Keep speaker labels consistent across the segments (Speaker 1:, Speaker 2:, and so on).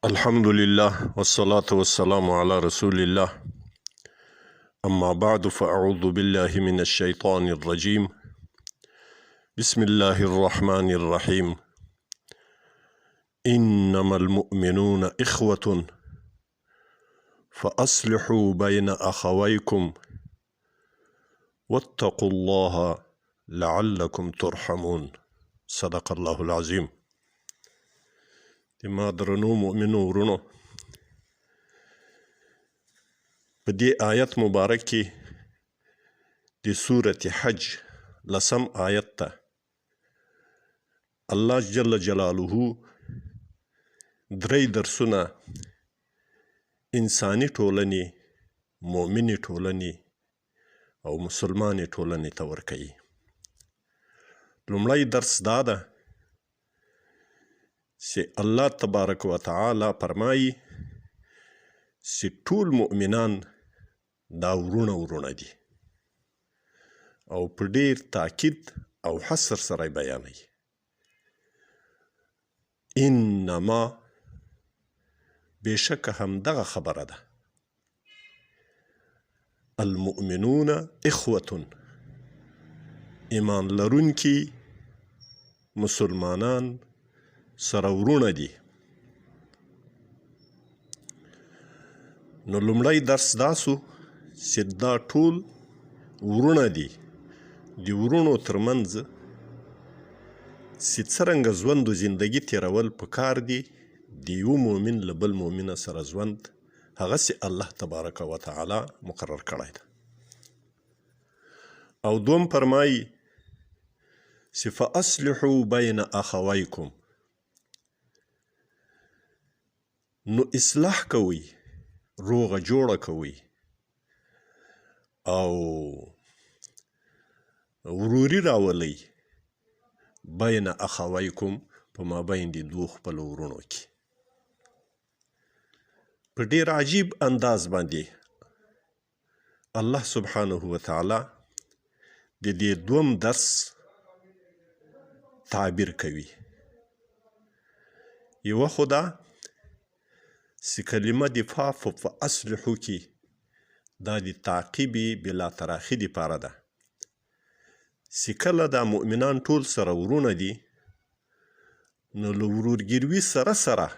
Speaker 1: الحمد لله والصلاة والسلام على رسول الله أما بعد فأعوذ بالله من الشيطان الرجيم بسم الله الرحمن الرحيم إنما المؤمنون إخوة فأصلحوا بين أخويكم واتقوا الله لعلكم ترحمون صدق الله العظيم. د ما درنو مؤمنو ورونو، په دې آیت مبارک کې د سورة حج لسم آیت ته الله جل جلاله درې درسونه انساني ټولنې، مؤمنې ټولنې او مسلمانې ټولنې ته ورکوي. لومړی درس دا ده چې الله تبارک وتعالی فرمایي چې ټول مؤمنان دا وروڼه وروڼه دي، او په ډیر تاکید او حصر سره بیانوي. انما، بېشکه همدغه خبره ده، المؤمنون اخوة، ایمان لرونکي مسلمانان سره وروڼه دي. نو لومړی درس دا سو چې دا ټول وروڼه دي، د وروڼو ترمنځ چې څرنګه ژوند و زندګي تېرول پکار دي، د یو مؤمن له بل مؤمنه سره ژوند هغسې الله تبارک وتعالی مقرر کړی ده. او دوم فرمایي چې فاصلحوا بین اخویکم، نو اصلاح کوئ، روغه جوړه کوئ او وروري راولئ بین اخویکم، په مابین د دوو خپلو وروڼو کې. په ډېر عجیب انداز باندې الله سبحانه وتعالی د دې دوم درس تعبیر کوي. یوه خو دا چې کلمه د فا په اصلحو کې دا د تعقیب بلا تراخي دپاره ده، چې کله دا مؤمنان ټول سره وروڼه دي، نو له ورورګیروي سره سره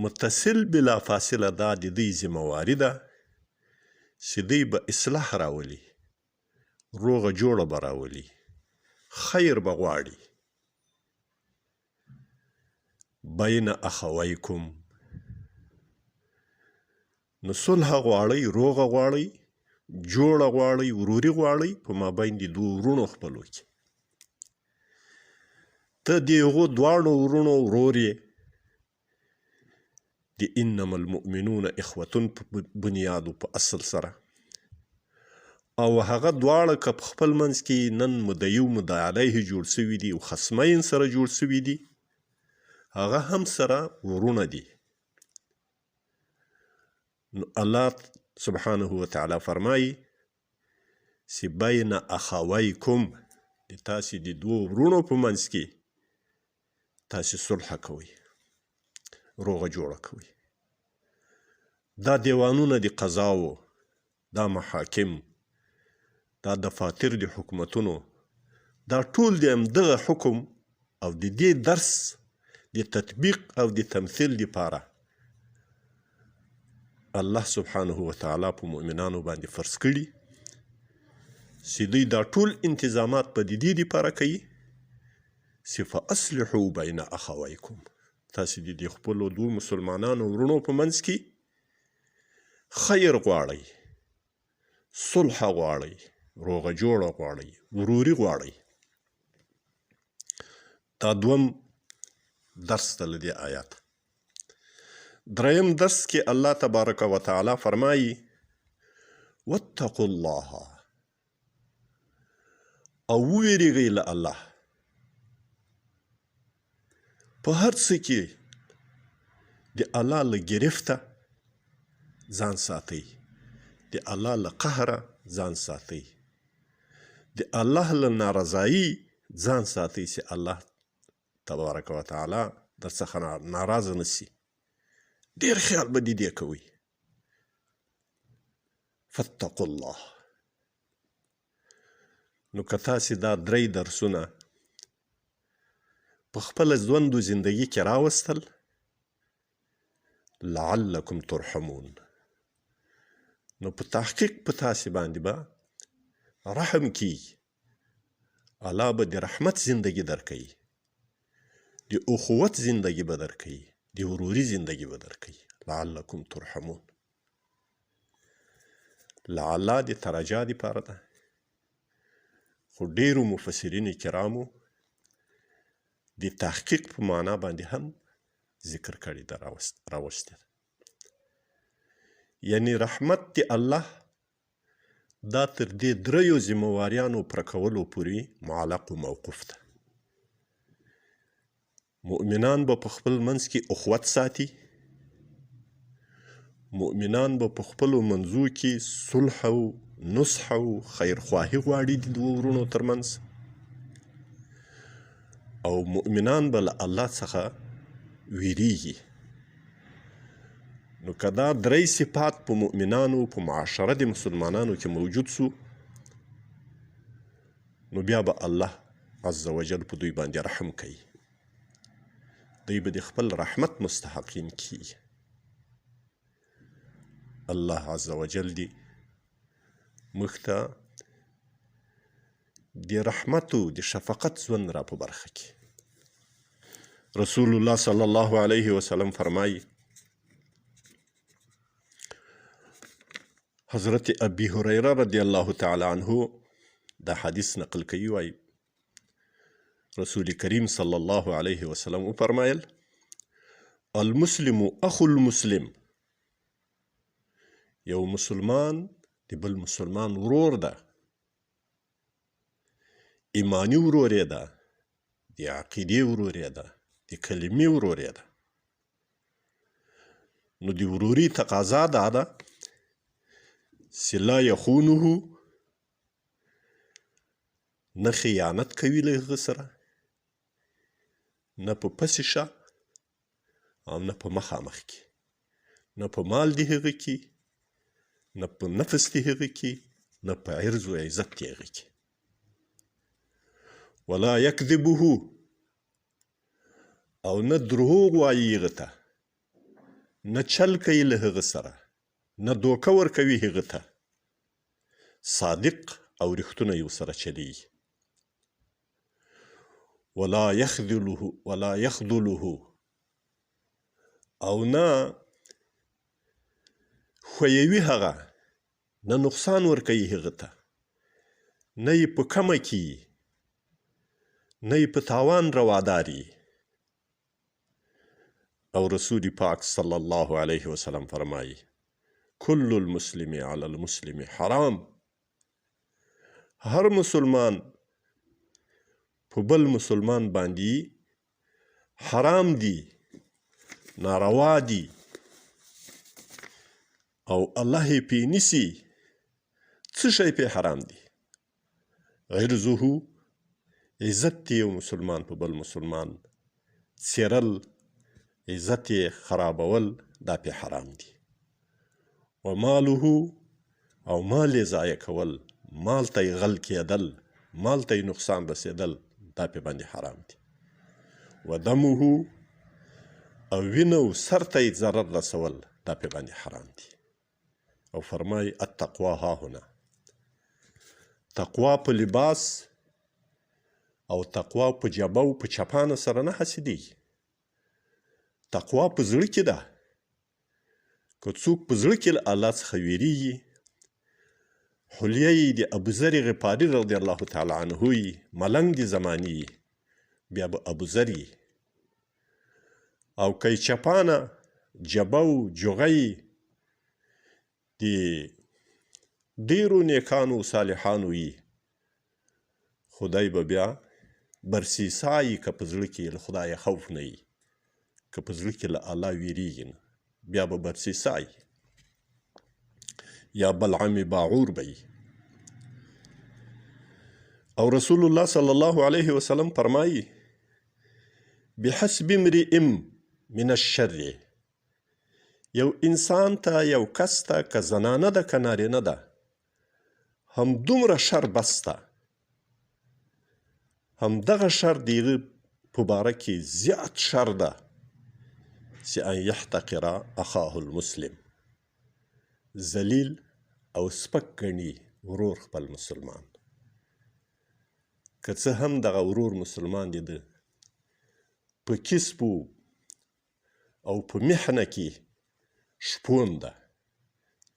Speaker 1: متصل بلا فاصله دا د دوی ذمه واري ده چې دوی به اصلاح راولي، روغه جوړه به راولي، خیر به غواړي. بین اخویکم، نو صلح غواړئ، روغه غواړئ، جوړه غواړئ، وروري غواړئ په مابین د دوو وروڼو خپلو کې. ته د هغو دواړو وروڼو ورور یې، د انما المؤمنون اخوتون په بنیاد او په اصل سره، او هغه دواړه که په خپل منځ کې نن مدعي او مدعي علیه جوړ سوي دي او خصمین سره جوړ سوي دي، هغه هم سره وروڼه دي. نو الله سبحانه وتعالی فرمایي چې بین اخویکم، د تاسې د دوو وروڼو په منځ کې تاسې صلح کوئ، روغه جوړه کوئ. دا دیوانونه د قضاوو، دا محاکم، دا دفاتر د حکومتونو، دا ټول د همدغه حکم او د دې درس د تطبیق او د تمثیل دپاره الله سبحانه وتعالی په مؤمنانو باندې فرض کړي چې دوی دا ټول انتظامات په د دې دپاره کوي چې فاصلحوا بین اخویکم، تاسې د دې خپلو دوو مسلمانانو وروڼو په منځ کې خیر غواړئ، صلح غواړئ، روغه جوړه غواړئ، وروري غواړئ. دا دوم درس ته له دې آیات. دریم درس کې الله تبارک وتعالی فرمایي واتقوا الله، او وویریږئ له الله. په هر څه کې د الله له ګرفته ځان ساتئ، د الله له قهره ځان ساتئ، د الله له نارضایي ځان ساتئ چې الله تبارک وتعالی در څخه ناراضه نه سي. ډېر خیال به دې دې کوئ. فاتقوا الله. نو که تاسې دا درې درسونه په خپله ژوند و زندګي کې راوستل، لعلکم ترحمون، نو په تحقیق په تاسې باندې به رحم کیږي، الله به د رحمت زندگی درکوي، د اخوت زندگی به درکوي، د وروري زندگی به درکوي. لعلکم ترحمون. لعل د ترجا دپاره ده، خو ډېرو مفسرینو کرامو د تحقیق په معنا باندې هم ذکر کړې ده، راوستې ده. یعنی رحمت د الله دا تر دې دریو ذمهواریانو پوره کولو پورې معلق و موقوف ده. مؤمنان به په خپل منځ کې اخوت ساتي، مؤمنان به په خپلو منځو کې صلح او نصح او خیرخواهي غواړي د دوو وروڼو ترمنځ، او مؤمنان به له الله څخه ویریږي. نو که دا درې صفات په مؤمنانو په معاشره د مسلمانانو کې موجود سو، نو بیا به الله عز وجل په دوی باندې رحم کوي، دوی به د خپل رحمت مستحقین کیږي. الله عز وجل دی موږ ته د رحمت او د شفقت ژوند را په برخه کړي. رسول الله صلی الله علیه وسلم فرمایي، حضرت ابي هريره رضی الله تعالی عنه دا حدیث نقل کوي، وایي رسول کریم صلی الله علیه وسلم وفرمایل: المسلم اخو المسلم. یو مسلمان د بل مسلمان ورور ده، ایماني ورور یې ده، د عقیدې ورور یې ده، د کلمې ورور یې ده. نو د وروري تقاضا دا ده چې لا یخونه، نه خیانت کوي له هغه سره، نه په پسې شه او نه په مخامخ کې، نه په مال د هغه کې، نه په نفس د هغه کې، نه په عرض و عزت د هغه کې. ولا یکذبه، او نه دروغ وایي هغه ته، نه چل کوي له هغه سره، نه دوکه ورکوي هغه ته، صادق او رښتونی ورسره چلیږي. ولا یخذله، ولا یخذله، او نه ښویوي هغه، نه نقصان ورکوي هغه ته، نه یې په کمه کې، نه یې په تاوان رواداري. او رسول پاک صلی الله علیه وسلم فرمایي: کل المسلم علی المسلم حرام. هر مسلمان په بل مسلمان باندې حرام دي، ناروا دي، او الله یې پې نیسي. څه شی پې حرام دي؟ عرضه، عزت دی یو مسلمان په بل مسلمان څیرل، عزت یې خرابول، دا پې حرام دي. و ماله، او مال یې ضایع کول، مال ته یې غل کېدل، مال ته یې نقصان رسېدل، دا پې باندې حرام دي. و دمه، او وینه او سر ته یې ضرر رسول، دا پې باندې حرام دي. او فرمایي: التقوا ها هنا. تقوا په لباس او تقوا په جبه او په چپانه سره نه حاصلېږي، تقوا په زړه کې ده. که څوک په زړه کې له الله څخه ویریږي، حلیه یې د ابوذر غفاري رضی الله تعالی عنه یي، ملنګ د زمانې یي، بیا به ابوذر یي. او که یې چپانه جبه او جوغه یې د ډېرو نیکانو صالحانو یي، خدای به بیا برسیسا یي که په زړه کې له خدایه خوف نه یي، که په زړه کې له الله ویریږي نه، بیا به برسیسا یي یا بلعم باعور به یي. او رسول الله صلی الله علیه وسلم فرمایي: بحسب امرئ من الشر، یو انسان ته، یو کس ته، که زنانه ده که نارینه ده، همدومره شر بس ده، همدغه شر د هغه په باره کې زیات شر ده چې ان یحتقر اخاه المسلم، ذلیل او سپک ګڼي ورور خپل مسلمان. که څه هم دغه ورور مسلمان دی ده په کسب او په محنه کې شپون ده،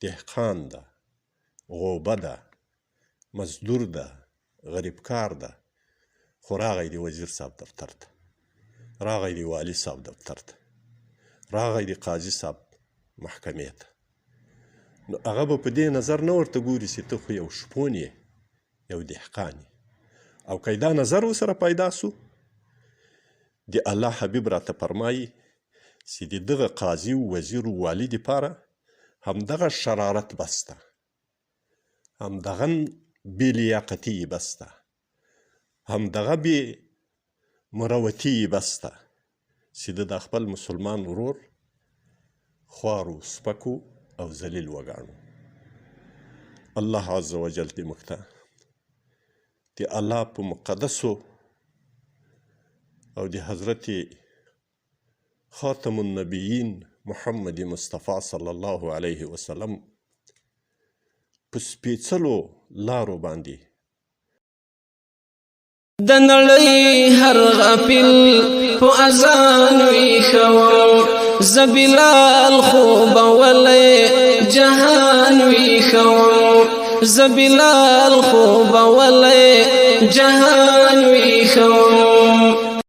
Speaker 1: دهقان ده، غوبه ده، مزدور ده، غریبکار ده، خو راغی د وزیر صاحب دفتر ته، راغی د والي صاحب دفتر ته، راغی د قاضي صاحب محکمې ته، نو هغه به په دې نظر نه ورته ګوري چې ته خو یو شپون یې، یو دهقان یې. او که دا نظر ورسره پیدا سو، د الله حبیب راته فرمایي چې د دغه قاضي و وزیر و والي دپاره همدغه شرارت بس ده، همدغه بې لیاقتي یې بس ده، همدغه بې مروتي یې بس ده چې ده دا خپل مسلمان ورور خوار و سپک او ذلیل وګاڼو. الله عز وجل دې موږ ته د الله په مقدسو او د حضرت خاتم النبیین محمد مصطفی صلی الله علیه وسلم په سپېڅلو لارو باندې
Speaker 2: د نړۍ هر غافل په اذان ویښوم، زه بلال خوبولی جهان ویښوم، زه بلال خوبولی جهان ویښوم.